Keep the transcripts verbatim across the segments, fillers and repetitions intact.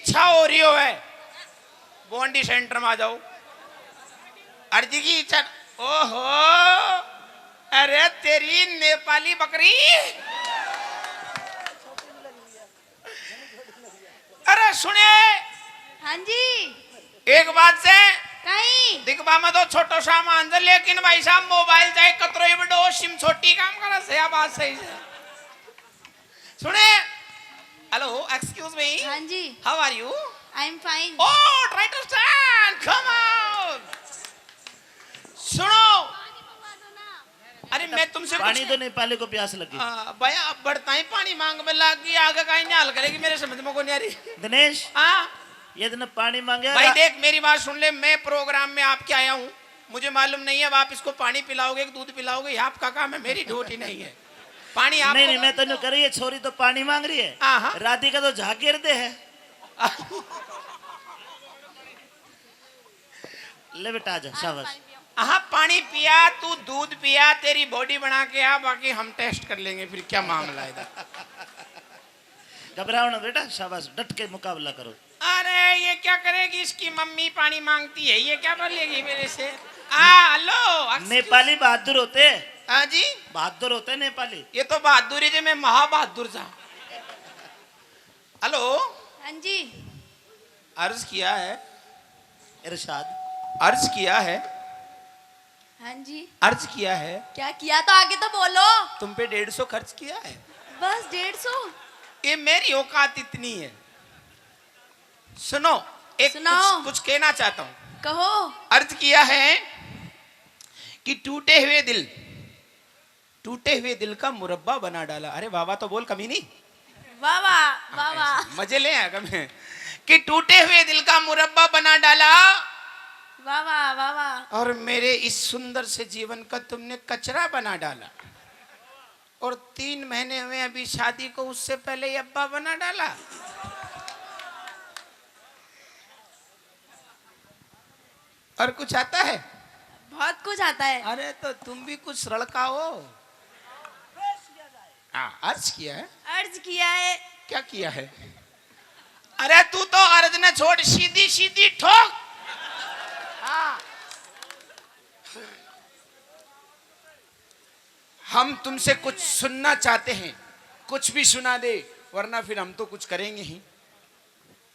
इच्छा हो रही हो है, बोंडी सेंटर में आ जाओ। अर्जी की इच्छा। ओहो, अरे तेरी नेपाली बकरी। अरे सुने, हाँ जी। एक बात से कहीं दिखवा में तो छोटो सामान से, लेकिन भाई साहब मोबाइल चाहे कतरो ही बड़ो, सिम छोटी काम करे से, या बात सही से। सुने, hello, excuse me, हाँ जी। How are you? I am fine. Oh, try to stand, come on। सुनो, अरे मैं तुमसे पानी कुछ दो, नेपाली को प्यास लगी। हाँ, भैया, अब बढ़ता ही पानी मांग में लाग गई, आगे का ही निहाल करेगी, मेरे समझ में को नहीं आ रही। दिनेश, हाँ। ये तो पानी मांगे भाई, देख, मेरी बात सुन ले, मैं प्रोग्राम में आपके आया हूँ, मुझे मालूम नहीं है, अब आप इसको पानी पिलाओगे कि दूध पिलाओगे, ये आपका काम है, मेरी ड्यूटी नहीं है। पानी आप नहीं, नहीं, मैं तो न्यू कर रही है, छोरी तो पानी मांग रही है। हाँ, हाँ। राधिका तो झाग गिर दे है। ले बेटा, आजा, शाबाश। हाँ, पानी पिया, तू दूध पिया, तेरी बॉडी बना के आ, बाकी हम टेस्ट कर लेंगे फिर क्या मामला है इधर। घबराओ ना बेटा, शाबाश, डट के मुकाबला करो। अरे, ये क्या करेगी, इसकी मम्मी पानी मांगती है, ये क्या बोलेगी मेरे से? हाँ, हेलो, excuse। नेपाली बहादुर होते। हाँ जी। बहादुर होते नेपाली। ये तो बहादुर है जी, मैं महाबहादुर था। हेलो। हाँ जी। अर्ज किया है। इरशाद। अर्ज किया है। हाँ जी। अर्ज किया है। क्या किया, तो आगे तो बोलो। तुम पे डेढ़ सौ खर्च किया है। बस डेढ़ सौ? ये मेरी औकात इतनी है। सुनो, एक सुनाओ। कुछ, कुछ कहना चाहता हूँ। कहो। अर्ज किया है कि टूटे हुए दिल, टूटे हुए दिल का मुरब्बा बना डाला। अरे वाह वाह तो बोल, कमी नहीं। वाह वाह, वाह वाह। ऐसे मजे ले आया कभी। कि टूटे हुए दिल का मुरब्बा बना डाला। वाह वाह, वाह वाह। और मेरे इस सुंदर से जीवन का तुमने कचरा बना डाला। और तीन महीने हुए अभी शादी को, उससे पहले ही अब्बा बना डाला। और कुछ आता है? बहुत कुछ आता है। अरे तो तुम भी कुछ लड़का हो। हाँ, अर्ज किया है। अर्ज किया है। क्या किया है? अरे तू तो अर्ज ने छोड़, सीधी सीधी ठोक। हाँ। हम तुमसे कुछ सुनना चाहते हैं, कुछ भी सुना दे, वरना फिर हम तो कुछ करेंगे ही।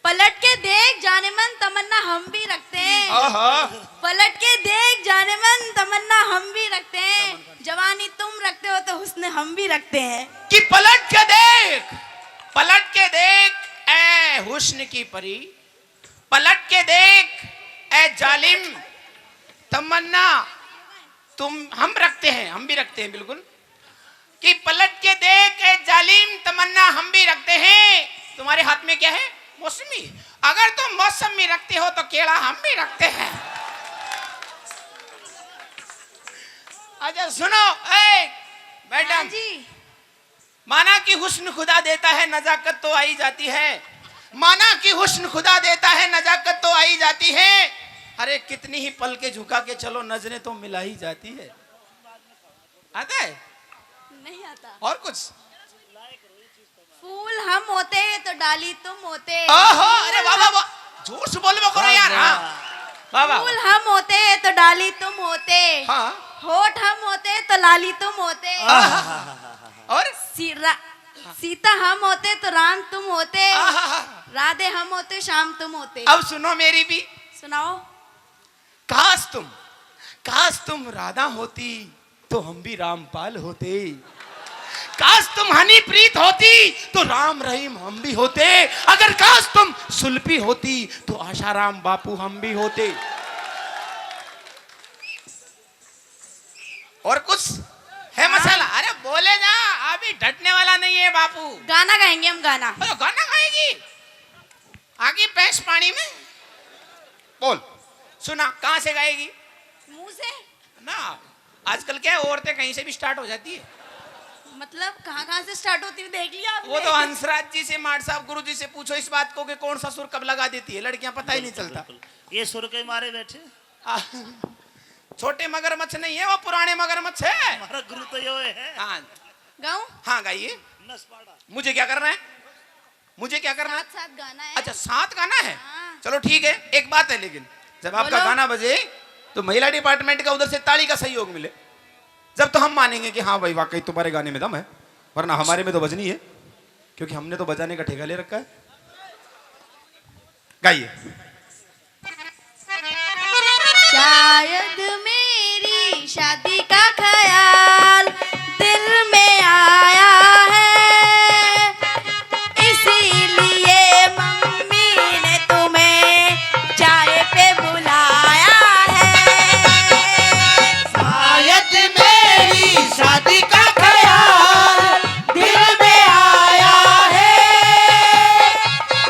पलट के देख जाने मन, तमन्ना हम भी रखते हैं। आहा। पलट के देख जाने मन, तमन्ना हम भी रखते हैं। जवानी तुम रखते हो तो हुस्न हम भी रखते हैं। कि पलट के देख, पलट के देख, ए हुस्न की परी, पलट के देख, ए जालिम, तमन्ना तुम, हम रखते हैं, हम भी रखते हैं, बिल्कुल। कि पलट के देख, ए जालिम, तमन्ना हम भी रखते हैं। तुम्हारे हाथ में क्या है? मौसमी। अगर तुम मौसमी रखते हो तो केला हम भी रखते हैं। अच्छा सुनो, ए मैडम। हाँ जी। माना कि हुस्न खुदा देता है, नजाकत तो आई जाती है। माना कि हुस्न खुदा देता है, नजाकत तो आई जाती है। अरे कितनी ही पलके झुका के चलो, नजरें तो मिला ही जाती है। आता है? नहीं आता। और कुछ? फूल हम होते तो डाली तुम होते। ओहो, अरे वाह, वाह, वाह। जोर से बोल, बोल करो यार, हाँ। वाह, वाह, फूल वाह। हम होते तो डाली तुम होते। हाँ। होठ हम होते तो लाली तुम होते। आहा। और? सी-, रा-, सीता हम होते तो राम तुम होते। आहा। राधे हम होते श्याम तुम होते। अब सुनो मेरी भी। सुनाओ। काश तुम, काश तुम राधा होती तो हम भी रामपाल होते। काश तुम हनीप्रीत होती तो राम रहीम हम भी होते। अगर काश तुम सुल्फी होती तो आशाराम बापू हम भी होते। और कुछ है मसाला? अरे बोले जा, अभी डटने वाला नहीं है बापू। गाना गाएंगे हम, गाना। अरे गाना गाएगी? आगी भैंस पानी में। बोल, सुना, कहाँ से गाएगी? मुंह से। ना, आजकल क्या है, औरतें कहीं से भी स्टार्ट हो जाती है। मतलब कहाँ कहाँ से स्टार्ट होती है, देख लिया आपने? वो तो हंसराज जी से, माट साहब गुरु जी से पूछो इस बात को कि कौन सा सुर कब लगा देती है, लड़कियां पता ही नहीं चलता। बिल्कुल। ये सुर के मारे बैठे। आ, छोटे मगरमच्छ नहीं है, वो पुराने मगरमच्छ है। हमारा गुरु तो यो है। हाँ। गाऊं? हाँ, गाइए। नस पाड़ा। मुझे क्या करना है? मुझे क्या करना है? साथ गाना है। अच्छा, साथ गाना है। हाँ। चलो ठीक है, एक बात है, लेकिन जब आपका बोलो। गाना बजे तो महिला डिपार्टमेंट का उधर से ताली का सहयोग मिले, जब तो हम मानेंगे कि हाँ भाई, वाकई तुम्हारे गाने में दम है, वरना हमारे में तो बजनी है, क्योंकि हमने तो बजाने का ठेका ले रखा है। गाइए। शायद मेरी शादी का ख्याल दिल में आया है, इसीलिए मम्मी ने तुम्हें चाय पे बुलाया है। शायद मेरी शादी का ख्याल दिल में आया है,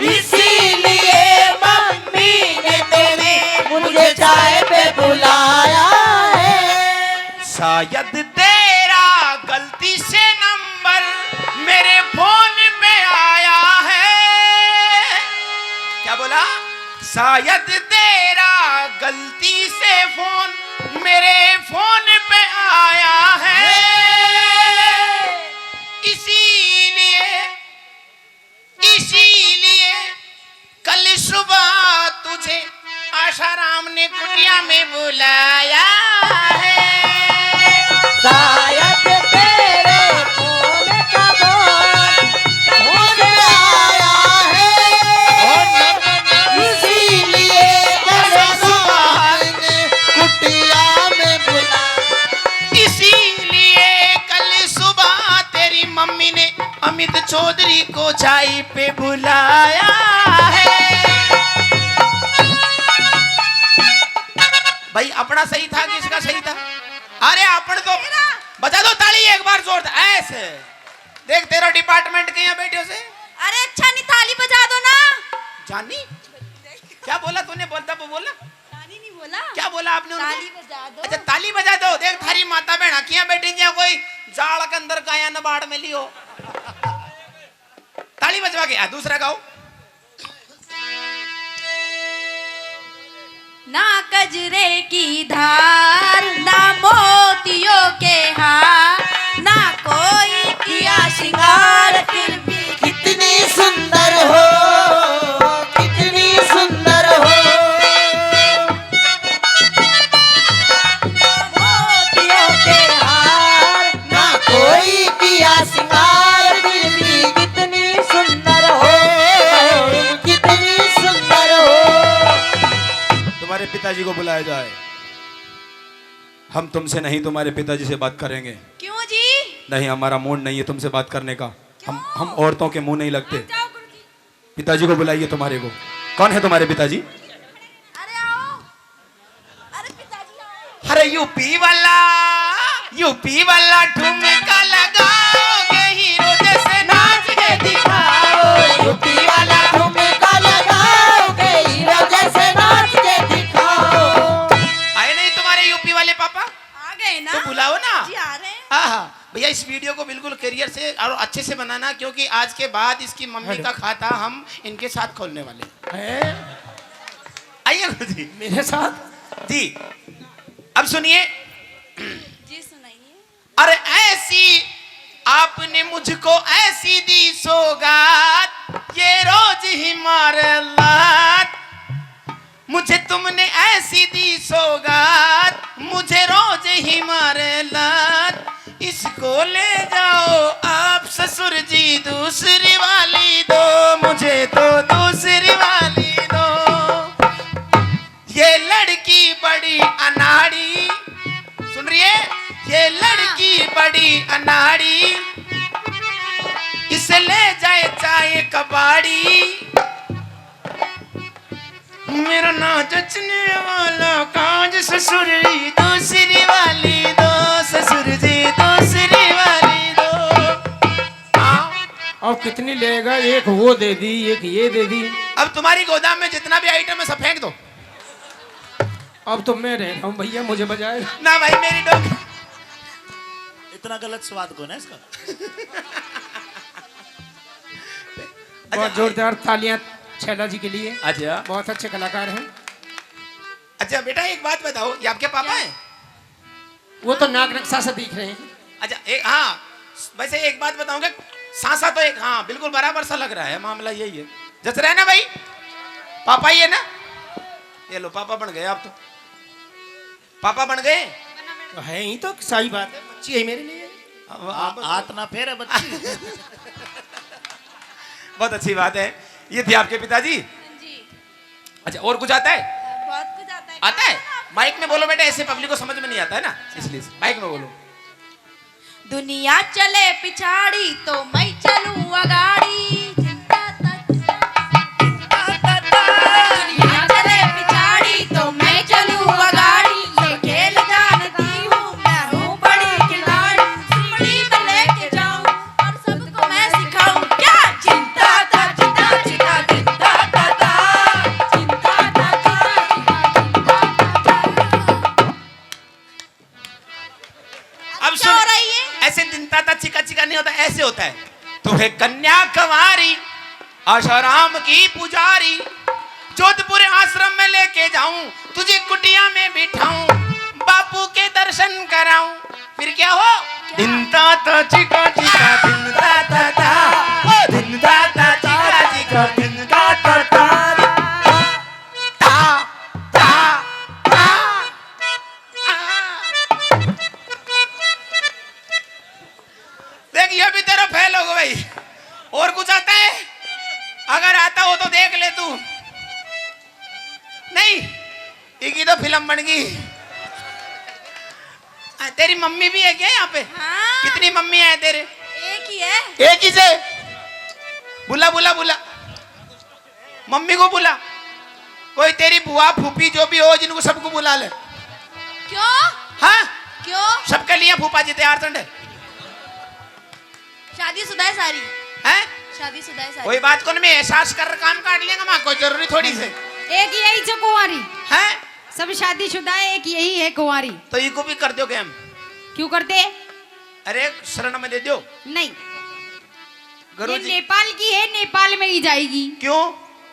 इसीलिए मम्मी ने तुम्हें मुझे चाय पे बुलाया है। शायद तेरा गलती से नंबर मेरे फोन पे आया है। क्या बोला? शायद तेरा गलती से फोन मेरे फोन पे आया है, इसीलिए, इसीलिए कल सुबह तुझे आशाराम ने कुटिया में बुलाया है। शायद तेरे फोन का बोल मुझे आया है, इसीलिए कल सुबह ने कुटिया में बुलाया। इसीलिए कल सुबह तेरी मम्मी ने अमित चौधरी को चाय पे बुलाया है। भाई, अपना सही था कि इसका सही था? अरे, अपन तो बजा दो ताली एक बार जोरदार, ऐसे। देख, तेरा डिपार्टमेंट के यहाँ बैठे से। अरे अच्छा, नहीं, ताली बजा दो ना। जानी, क्या बोला तूने? बोलता वो बोला। ताली नहीं बोला। क्या बोला आपने उनको? ताली बजा दो। अच्छा, ताली बजा दो। देख, थारी माता बहना किया बैठी जा, कोई जाल के अंदर गाया न बाड़ में लियो। ताली बजवा के, आ, दूसरा गाओ। ना कजरे की धार, ना मोतियों के हार, ना कोई किया श्रृंगार, फिर भी कितनी सुंदर हो, कितनी सुंदर हो। मोतियों के हार, ना कोई किया श्रृंगार, फिर भी कितनी सुंदर हो, कितनी सुंदर हो। तुम्हारे पिताजी को बुलाया जाए। हम तुमसे नहीं, तुम्हारे पिताजी से बात करेंगे। क्यों जी? नहीं, हमारा मूड नहीं है तुमसे बात करने का। हम, क्यों? हम औरतों के मुंह नहीं लगते। हाँ, जाओ गुरुजी। पिताजी को बुलाइए तुम्हारे को। कौन है तुम्हारे पिताजी? अरे आओ। अरे पिताजी आओ। अरे यूपी वाला, यूपी वाला ठुमका लगाओगे हीरो जैसे नाच के दिखाओ। यूपी वाला ठुमका लगाओगे हीरो जैसे नाच के दिखाओ। आए नहीं तुम्हारे यूपी वाले पापा? आ गए ना? तो बुलाओ ना। जी, आ रहे हैं। हाँ, हाँ। भैया, इस वीडियो को बिल्कुल करियर से और अच्छे से बनाना, क्योंकि आज के बाद इसकी मम्मी का खाता हम इनके साथ खोलने वाले हैं। हैं? आइए गुरुजी। मेरे साथ? जी। अब सुनिए। जी, सुनाइए। अरे ऐसी आपने मुझको ऐसी दी सौगात, ये रोज ही मारे लात। मुझे तुमने ऐसी दी सौगात, मुझे रोज ही मारे लात। इसको ले जाओ आप ससुर जी, दूसरी वाली दो, मुझे तो दूसरी वाली दो। ये लड़की बड़ी अनाड़ी, सुन रही है? ये लड़की बड़ी अनाड़ी, इसे ले जाए चाहे कबाड़ी। मेरा ना जचने वाला काज, ससुर जी दूसरी वाली दो, ससुर जी दूसरी वाली दो। हाँ। अब कितनी लेगा? एक वो दे दी, एक ये दे दी। अब तुम्हारी गोदाम में जितना भी आइटम है, सब फेंक दो। अब तो मैं रह रहा हूँ भैया, मुझे बजाए। ना भाई, मेरी डोंग। इतना गलत स्वाद कौन है इसका? बहुत अच्छा, जोरदार तालियां छैला जी के लिए। अच्छा। बहुत अच्छे कलाकार हैं। अच्छा बेटा, एक बात बताओ, ये आपके पापा क्या? हैं? वो तो नाक नक्शा से दिख रहे हैं। अच्छा, ए, हाँ, वैसे एक बात बताऊंगा, सांसा तो एक, हाँ, बिल्कुल बराबर सा लग रहा है, मामला यही है। जच रहा है ना भाई? पापा ही है ना? ये लो, पापा बन गए आप तो। पापा बन गए? तो है ही तो, सही बात है, बच्ची है मेरे लिए। अब आ-, आप हाथ ना फेरे बच्ची। बहुत अच्छी बात है। ये थे आपके पिताजी। जी। अच्छा, और कुछ आता है? बहुत कुछ आता है। आता है? माइक में बोलो बेटा, ऐसे पब्लिक को समझ में नहीं आता है ना, इसलिए माइक में बोलो। दुनिया चले पिछाड़ी तो मैं चलूं अगाड़ी। दुनिया चले पिछाड़ी तो मैं चलूं अगाड़ी। ये खेल जानती हूँ मैं हूँ बड़ी खिलाड़ी। सिमड़ी में लेके जाऊं और सबको मैं सिखाऊं। क्या चिंता था, चिंता, चिंता, चिंता था, था। चिंता था, चिंता, चिंता, चिंता था। अब क्या सुन, हो रही है? ऐसे चिंता था, चिका चिका नहीं होता, ऐसे होता है। तू है कन्या कुंवारी, आशाराम की पुजारी, जोधपुर आश्रम में लेके जाऊं, तुझे कुटिया में बिठाऊं, बापू के दर्शन कराऊं। फिर क्या हो? क्या? दिन ता ता चिका चिका, दिन ता ता ता, ओ दिन ता ता चिका चिका, दिन ता ता ता। ता, ता, ता। देख, ये भी तेरा फेल होगा भाई। और कुछ आता है? अगर आता हो तो देख ले तू। नहीं, इकी तो फिल्म बन गई। आ, तेरी मम्मी भी है क्या यहाँ पे? हाँ। कितनी मम्मी है तेरे? एक ही है। एक ही से? बुला, बुला, बुला। मम्मी को बुला। कोई तेरी बुआ, फूफी, जो भी हो, जिनको सबको बुला ले। क्यों? हाँ? क्यों? सबके लिए फूफा जी तैयार ठंडे। शादीशुदा है सारी। हैं? शादीशुदा है सारी। कोई बात को नहीं, मैं एहसास कर काम काट लेंगे, माँ, कोई जरूरी थोड़ी से। एक यही जो कुंवारी। हैं? सब शादीशुदा है, एक यही है कुंवारी। तो इको भी कर दो काम। क्यों कर दे? अरे, शरण में दे दो। नहीं। गुरु ये जी। नेपाल की है, नेपाल में ही जाएगी। क्यों?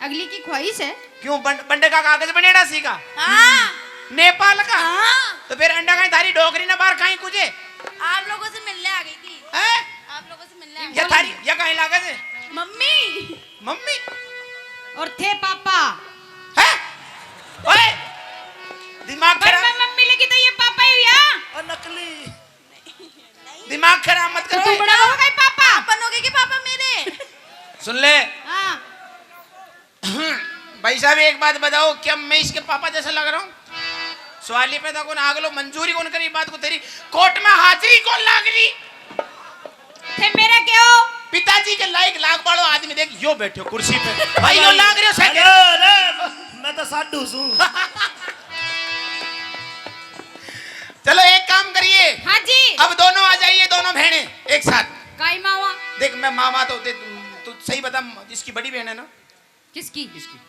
अगली की ख्वाहिश है। क्यों? बं-, बंडे का कागज बनेड़ा सी का? हाँ। नेपाल का? हाँ। तो फिर अंडा कहीं थारी डोकरी ना बाहर कहीं कुछ? आप लोगों से मिलने आ गई थी। हैं? आप लोगों से मिलने आ गई। या थारी, या कहीं लागे थे? मम्मी। मम्मी? और थे पापा। हैं? ओए! दिमाग पर खराब। मैं मम्मी लगी तो ये पापा ही हुआ। और नकली। दिमाग खराब मत तो करो। तू बड़ा हो गई पापा। आप बनोगे कि पापा मेरे? सुन ले। हाँ। भाई साहब, एक बात बताओ, क्या मैं इसके पापा जैसा लग रहा हूँ? सवाल ही पैदा कौन आगलो मंजूरी कौन करी बात को? तेरी कोर्ट में हाजिरी कौन लाग रही? थे मेरा क्यों? पिताजी के लायक लाग वालो आदमी देख, यो बैठो कुर्सी पे। भाई, यो लाग रहे हो सर। अरे, अरे, मैं तो साधु हूँ। चलो, एक काम करिए। हाँ जी। अब दोनों आ जाइए, दोनों बहनें एक साथ। काई मावा? देख, मैं मामा तो दे, तू सही बता, इसकी बड़ी बहन है ना? किसकी? इसकी।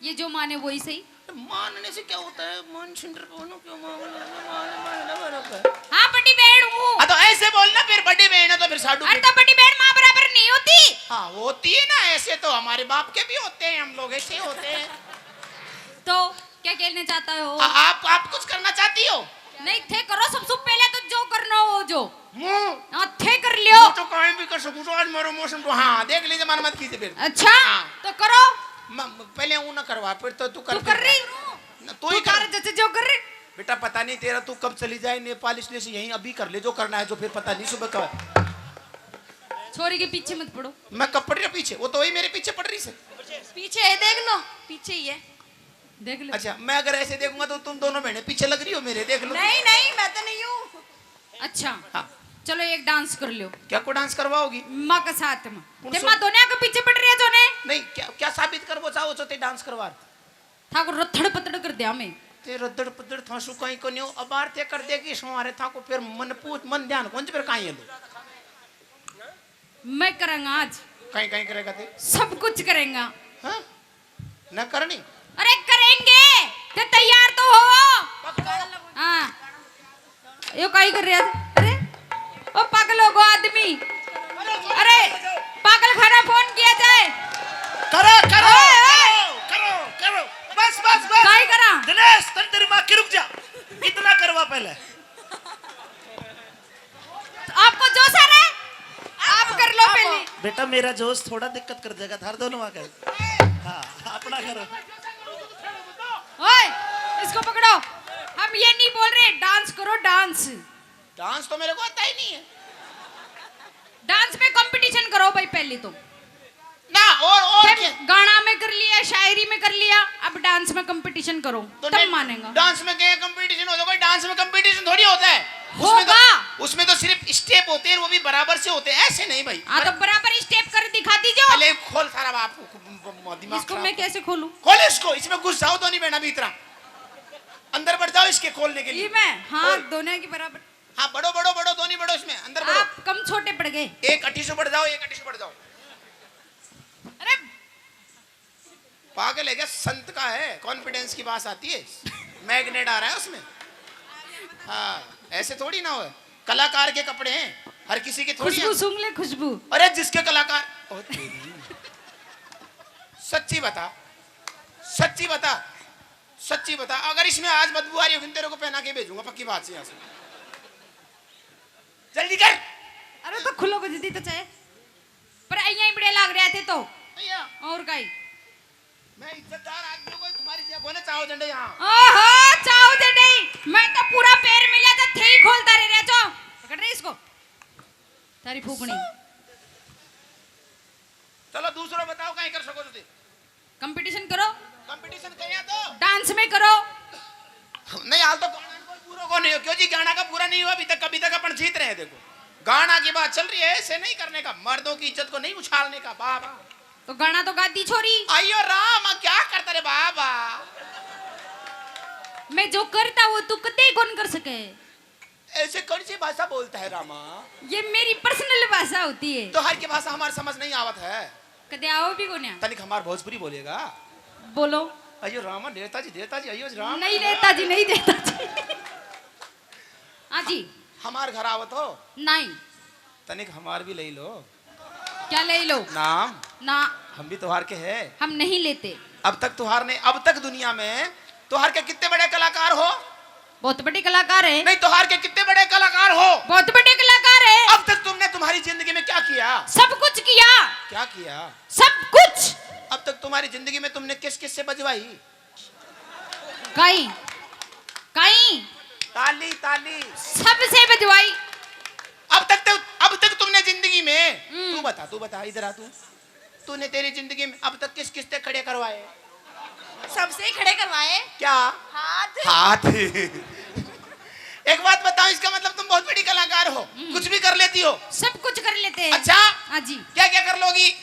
ये जो माने वही सही। मानने से क्या होता है? मान छिंडर को ना क्यों मान, मान, मान, मान, मान, मान। हाँ, बड़ी बहन हूँ। हाँ, तो ऐसे बोलना, फिर बड़ी बहन है तो फिर साडू अरे, की। तो बड़ी बहन माँ बराबर नहीं होती। हाँ, होती है ना, ऐसे तो हमारे बाप के भी होते हैं, हम लोग ऐसे होते हैं। तो क्या कहना चाहता हो? आ-, आप, आप कुछ करना चाहती हो? नहीं, थे करो, सबसे पहले तो जो करना हो जो। मुंह। हाँ, थे कर लियो। मुंह तो कहीं भी कर सकूं, तो आज मारो मौसम तो, हाँ, देख लीजिए, मन मत कीजिए फिर। अच्छा, हाँ। तो करो। म-, म-, पहले वो ना करवा, फिर तो तू कर तू कर फिर। रही? ना, तू तू ही कर। तारे जैसे जो कर रही। बेटा, पता नहीं तेरा तू कब चली जाए नेपाल, इसलिए से यहीं अभी कर ले जो करना है, जो फिर पता नहीं सुबह कब। छोरी के पीछे मत पड़ो। मैं कब पड़ रही हूँ पीछे? वो तो वही मेरे पीछे पड़ रही से। पीछे है, देख लो, पीछे ही है। देख लो। अच्छा, मैं अगर ऐसे देखूंगा तो तुम दोनों बहनें पीछे लग रही हो मेरे, देख लो। नहीं, नहीं, मैं तो नहीं हूँ। अच्छा। हाँ। चलो, एक डांस कर लो। क्या को डांस करवाओगी? माँ के साथ में। कौन ते सा? माँ दोनों के पीछे पड़ रही है जो ने। नहीं, क्या, क्या साबित करवो चाहो जो ते डांस करवा? था को रथड़ पतड़ कर दिया मैं। ते रदड़ पदड़ थासू काई कोनी हो, अबार ते कर देगी सवारे था को, फिर मन पूछ, मन ध्यान कौन फिर काई है लो? मैं करूंगा आज। काई, काई करेगा ते? सब कुछ करेंगा। हाँ? ना करनी? अरे करेंगे, ते तैयार तो हो। पक्का? हाँ। यो काई कर रहा है? अरे, ओ पागल हो गो आदमी। अरे, पागल खाना फोन किया जाए। करो, करो, ओए, ओए। करो, करो, करो। बस, बस, बस। काई करा? दिनेश, तन तेरी माँ की, रुक जा। इतना करवा पहले। आपको जो सर है, आप कर लो आप, मेरा जोश थोड़ा दिक्कत कर देगा थार दोनों आके। हाँ, अपना करो। ओए, इसको पकड़ो। हम ये नहीं बोल रहे, डांस करो, डांस। डांस तो मेरे को आता ही नहीं है। डांस में कंपटीशन करो भाई, पहले तो। ना, और, और फिर क्या? गाना में कर लिया, शायरी में कर लिया, अब डांस में कंपटीशन करो, तो तब मैं मानेगा। डांस में क्या कंपटीशन होता है? कोई डांस में कंपटीशन थोड़ी होता है। उसमें तो, होगा। उसमें तो सिर्फ स्टेप होते हैं, वो भी बराबर से होते हैं, ऐसे नहीं भाई। हाँ, तो बराबर स्टेप कर दिखा दीजिए। पहले खोल सारा बाप, दिमाग इसको खराब मैं कर। कैसे खोलूं? खोल इसको, इसमें घुस जाओ दोनों बहना भीतरा। अंदर बढ़ जाओ इसके खोलने के लिए। ये मैं, हाँ, खोल। दोनों की बराबर। हाँ, बढ़ो, बढ़ो, बढ़ो, दोनों बढ़ो इसमें, अंदर बढ़ो। आप कम छोटे पड़ गए। एक अठी से बढ़ जाओ, एक अठी से बढ़ जाओ। अरे, पागल है क्या? संत का है, कॉन्फिडेंस की बात आती है, मैग्नेट आ रहा है उसमें। हाँ, ऐसे थोड़ी ना हो, कलाकार के कपड़े हैं, हर किसी के थोड़ी खुशबू हैं। सूंघ ले, खुशबू। अरे, जिसके कलाकार, ओ तेरी। सच्ची बता, सच्ची बता, सच्ची बता, अगर इसमें आज बदबू आ रही होगी, तेरे को पहना के भेजूंगा, पक्की बात से, यहाँ से। जल्दी कर। अरे, तो खुलो को जल्दी तो चाहे। पर अइयां ही बढ़िया लाग रहे थे तो। भैया। और काई? मैं इज्जतदार आदमी को, तुम्हारी जगह कोने चाव झंडे यहाँ। ओहो, चाव झंडे। मैं तो पूरा पैर मिला तो थे ही खोलता रह रहा जो। पकड़ रही इसको। थारी फूकनी। चलो, दूसरा बताओ, कहीं कर सको तो। कंपटीशन करो। कंपटीशन करिया तो। डांस में करो। नहीं, हाल तो गाना कोई पूरा को नहीं हो। क्यों जी, गाना का पूरा नहीं हुआ अभी तक, अभी तक अपन जीत रहे हैं। देखो, गाना की बात चल रही है, ऐसे नहीं करने का, मर्दों की इज्जत को नहीं उछालने का। बाबा। तो गाना तो गाती छोरी। आइयो राम, क्या करता रे बाबा? मैं जो करता वो तू कदे कौन कर सके। ऐसे कौन सी भाषा बोलता है रामा? ये मेरी पर्सनल भाषा होती है। तो हर की भाषा हमारे समझ नहीं आवत है। कदे आओ भी कोन्या। तनिक हमार भोजपुरी बोलेगा। बोलो। अयो रामा, नेताजी, नेताजी, अयो राम। नहीं नेताजी, नहीं नेताजी। हाँ जी। हमार घर आवत हो? नहीं। तनिक हमार भी ले लो। क्या ले लो? नाम। ना। हम भी त्योहार के हैं। हम नहीं लेते। अब तक त्योहार ने, अब तक दुनिया में त्योहार के कितने बड़े कलाकार हो? बहुत बड़े कलाकार है। नहीं, त्योहार के कितने बड़े कलाकार हो? बहुत बड़े कलाकार है। अब तक तुमने तुम्हारी जिंदगी में क्या किया? सब कुछ किया। क्या किया? सब कुछ। अब तक तुम्हारी जिंदगी में तुमने किस किस से बजवाई? काई, काई। ताली, ताली। सबसे बजवाई। अब तक तो, अब तक तुमने जिंदगी में, हम्म। तू बता, तू बता, इधर आ तू। तूने तेरी जिंदगी में अब तक किस किस से खड़े करवाए? सबसे ही खड़े करवाए। क्या? हाथ। हाथ। एक बात बताओ, इसका मतलब तुम बहुत बड़ी कलाकार हो, हम्म। कुछ भी कर लेती हो। सब कुछ कर लेते हैं। अच्छा? हाँ जी। क्या क्या कर लोगी?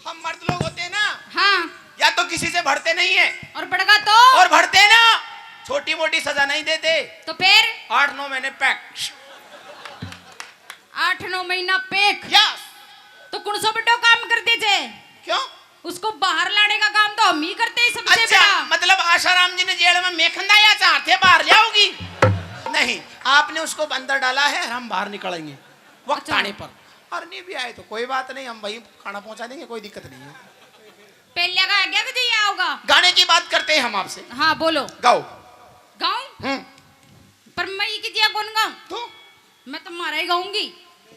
हम मर्द लोग होते हैं ना, हाँ। या तो किसी से भड़ते नहीं है। और भड़का तो? और भड़ते हैं ना, छोटी मोटी सजा नहीं देते। तो फिर? आठ नौ महीने पैक। आठ नौ महीना पैक? यस। तो कौन सा बड़ो काम कर दे जे? क्यों? उसको बाहर लाने का काम तो हम ही करते हैं सबसे अच्छा, बड़ा। मतलब आशाराम जी ने जेल में मेखंदा या चार थे बाहर ले आओगी? नहीं, आपने उसको अंदर डाला है और हम बाहर निकलेंगे। वक्त अच्छा। आने पर। और नहीं भी आए तो कोई बात नहीं, हम भाई खाना पहुंचा देंगे, कोई दिक्कत नहीं है। पहले का आ गया कि ये आओगा? गाने की बात करते हैं हम आपसे। हाँ, बोलो। गाओ। गाऊं? हम्म। पर मैं ये कि दिया कौन गाऊं? तू? मैं तो मारा ही गाऊंगी।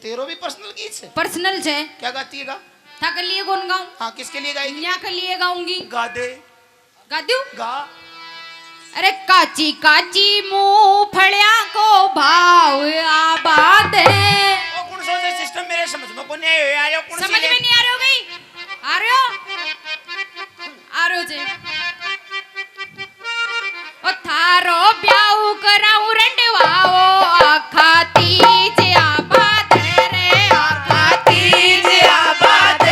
तेरो भी पर्सनल गीत से? पर्सनल से। क्या गाती है, गा? था के लिए कौन गाऊं? हाँ, किसके लिए गाएगी? न्या के लिए गाऊंगी। गा दे। गा दूं? गा। अरे काची काची मूंगफलियां को भाव आबाद है। वो कौन सा सिस्टम मेरे समझ में कोनी आयो, आयो कौन सी समझ ले? में नहीं आ रहे हो गई? आ रहे हो? आ रहे हो जे। ओ थारो ब्याह कराऊं रंडवा, ओ आखा तीज आबाद रे, आखा तीज आबाद।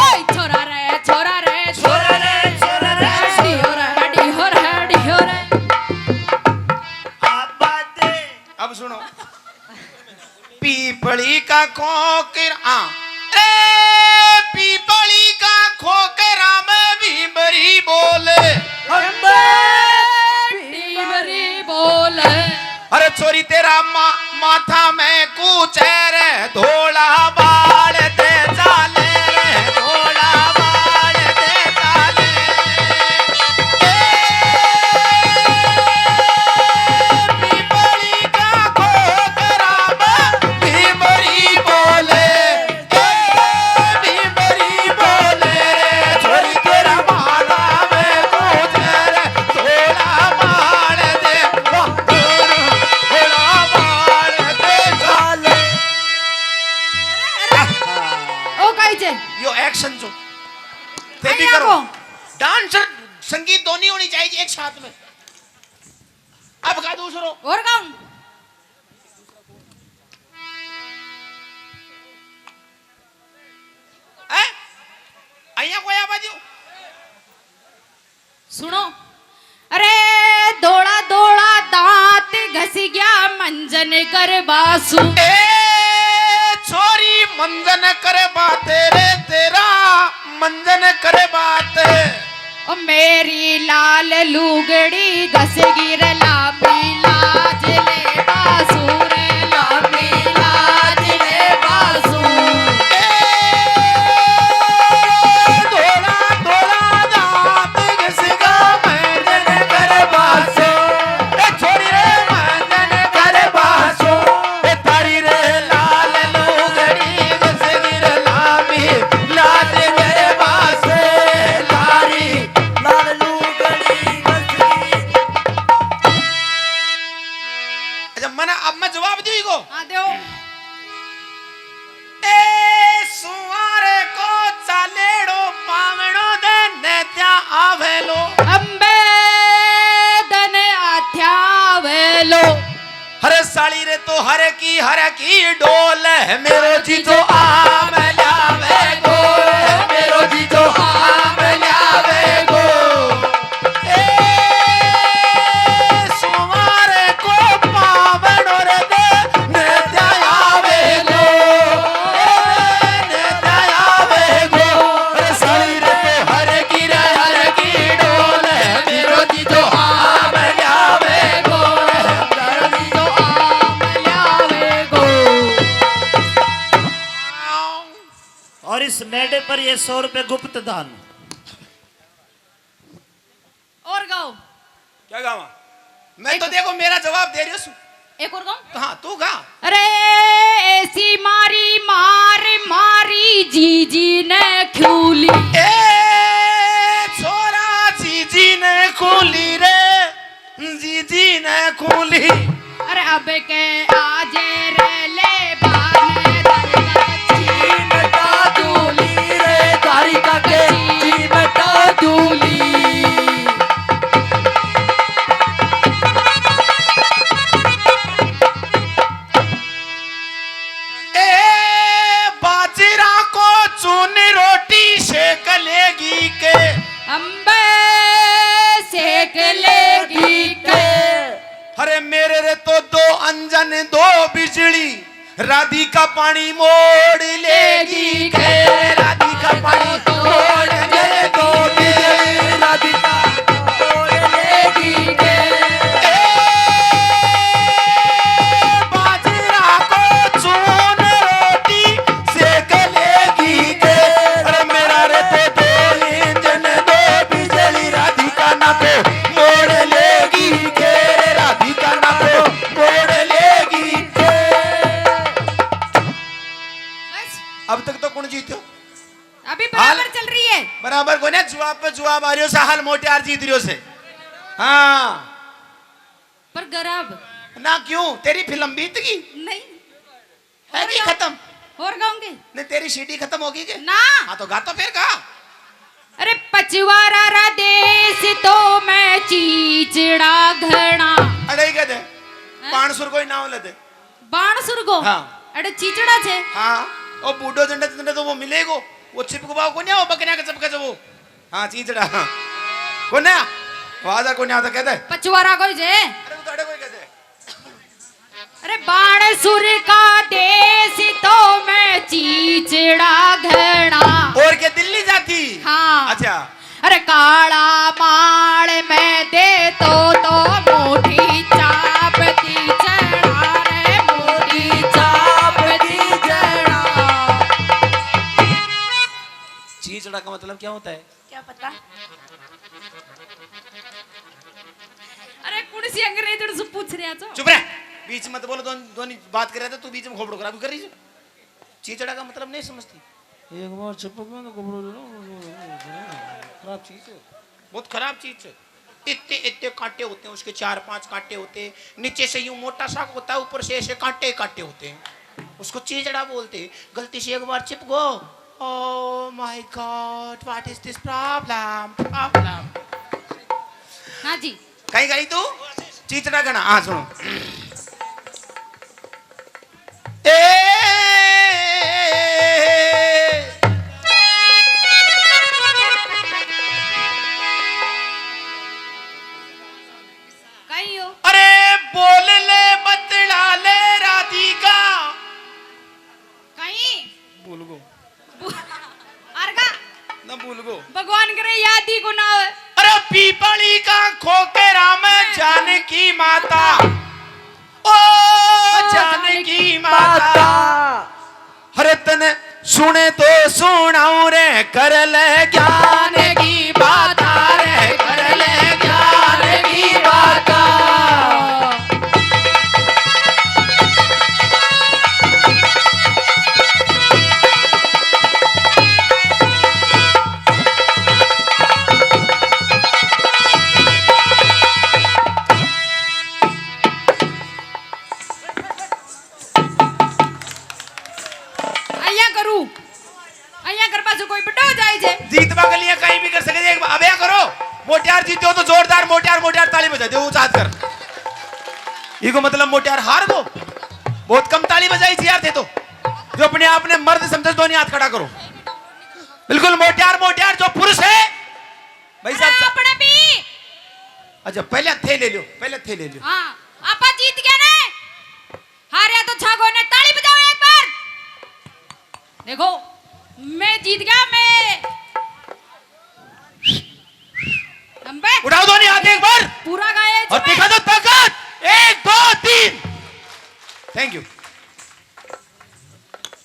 ओए छोरा रे, छोरा रे, छोरा रे, छोरा रे। डिहो रे, डिहो रे, डिहो रे। आबाद। अब सुनो। पीपली का खोकरा, रे पीपली का खोकरा में भीमरी बोल। भीमरी बोल। अरे छोरी तेरा मा-, माथा में कूचे रे, धोला बाल दे चाले रे, धोला बाल दे चाले। ए, पीपली का खोकरा में भीम चाहिए। यो एक्शन जो थे भी आइया करो। को। डांसर, संगीत दोनों होनी चाहिए एक साथ में। अब गा दूसरो। और गाऊं? हैं? आइया कोई आवाज हो? सुनो। अरे धोला धोला दांत घस गया, मंजन कर बासु। ए छोरी, मंजन कर बात रे, तेरा मंजन कर बात। ओ मेरी लाल लुगड़ी घस गिर, लामी लाज ले बासु रे, लामी लाज ले बासु। ए धोला धोला दांत घस गया, मंजन कर बासु। ए छोरी रे, मंजन कर बासु। ए तारी रे लाल लुगड़ी घस गिर, लामी लाज ले बासु। तारी लाल लुगड़ी घस गिर। अच्छा, मना, अब मैं जवाब दी को। हाँ, दो। ए सुवार को चालेड़ो पावणो दे नेत्या आवेलो। अम्बे दने आथ्या आवेलो। हरे साली रे तो हरे की, हरे की डोल है, मेरो जीजो आम ल्यावे गो, मेरो जीजो आम ल्यावे गो। ए सुवार को पावणो रे दे ने दया वे गो, ने दया वे गो। अरे साली रे तो हर की रे हर की डोल है, मेरो जीजो आम ल्यावे गो, मेरो जीजो आम ल्यावे गो। और इस मेढे पर ये सौ रुपए गुप्त दान। और गाओ। क्या गावा? मैं तो एक देखो मेरा जवाब दे रही हूँ। एक और गाऊं? तो हाँ, तू गा। अरे ऐसी मारी मार मारी जीजी ने खूली। ए छोरा, जीजी ने खूली रे, जीजी ने खूली। अरे अब के आज रे ले बाने दर दर चिमटा दूली रे, तारी का के चिमटा दूली। ए बाजरा को चून रोटी सेक लेगी के। अम्बे सेक लेगी के। अरे मेरे रे तो दो अंजन दो बिजली, राधिका पानी मोड़ लेगी के, राधिका पानी मोड़ ले दो बिजली, राधिका मोड़ लेगी के। ए, बाजरा को चून रोटी सेक लेगी के। अरे मेरा रे तो दो इंजन दो बिजली, राधिका ना पे मोड़ लेगी के, राधिका ना पे मोड़ लेगी के। बस। अब तक तो कौन जीत्यो? अभी हाल बराबर चल रही है। बराबर कोन्या, जवाब पे जवाब आ रही हो, हाल मोटियार जीत रही हो से। हाँ। पर गरब। ना क्यों, तेरी फिल्म बीत गई? नहीं। है और कि गाऊं? खत्म? और गाऊंगी। नहीं, तेरी सीडी खत्म होगी के? ना। हाँ, तो गा तो फिर गा। अरे पचवारा रा देश तो मैं चीचड़ा घना। अड़े ही कह दे। हैं? पाण सुर कोई नाम ले दे। बाण सुरगो? हाँ। अरे चीचड़ा छे। हाँ, ओ बूढ़ो जंडे जंडे तो वो मिलेगो, वो चिपकवाओ कोन्या, वो बकरियां के चपके जब वो। हाँ, चीचड़ा, हाँ। कोन्या? वाजा कोन्या तो कहते। पचवारा कोई जे। अरे वो तो अड़े कोई कहते। अरे बाण सुर का देश तो मैं चीचड़ा घना। और के दिल्ली जाती? हाँ। अच्छा। अरे काला माल में दे तो, तो मोटी चाप दी चढ़ा रे, मोटी चाप दी चढ़ा। चीचड़ा का मतलब क्या होता है? क्या पता? अरे कौन सी अंग्रेजन से पूछ रहा छो? चुप रह, बीच मत बोलो। दोन दोनों बात कर रहे थे, तू बीच में खोपड़ो खराब कर रही है। चीचड़ा का मतलब नहीं समझती? एक बार चिपक गया तो कपड़ों ले लो, खराब चीज है। बहुत खराब चीज है। इतने इतने कांटे होते हैं उसके, चार पांच कांटे होते हैं। नीचे से यूं मोटा सा होता है, ऊपर से ऐसे कांटे ही कांटे होते हैं। उसको चीचड़ा बोलते हैं। गलती से एक बार चिपको Oh my God, what is this problem? Problem. हाँ जी। कहीं गई तू? चीचड़ा गणा। हाँ, सुनो। ए कहीं हो? अरे बोल ले, बतला ले राधिका। कहीं? भूल गो। भू-, अरगा? ना भूल गो। भगवान करे याद ही को ना हो। अरे पीपली का खोकेरा में जानकी माता। ओ जानकी माता। अरे तने सुने तो सुनाऊं रे, कर ले ज्ञान की बात रे, कर ले ज्ञान की बात। अइया करूं, अइया कर पाछो कोई बड़ा हो जाए जे। जीतवा के लिए कहीं भी कर सके जे। अब या करो, मोटियार जीतो तो जोरदार मोटियार, मोटियार ताली बजा दो, ऊंचा हाथ कर। इको मतलब मोटियार हार गो। बहुत कम ताली बजाई थी यार थे तो। जो अपने आप ने मर्द समझे, दोनों हाथ खड़ा करो। बिल्कुल मोटियार, मोटियार जो पुरुष है भाई साहब। अरे अपने भी। अच्छा, पहले थे ले लो, पहले थे ले लो। हाँ, आपा जीत गया ना। हारया तो छा कोई ने, ताली बजाओ एक बार। देखो, मैं जीत गया, मैं। अम्बे। उठाओ दोनों हाथ एक बार। पूरा गाया है और जी दिखा मैं। दो ताकत। एक, दो, तीन। Thank you।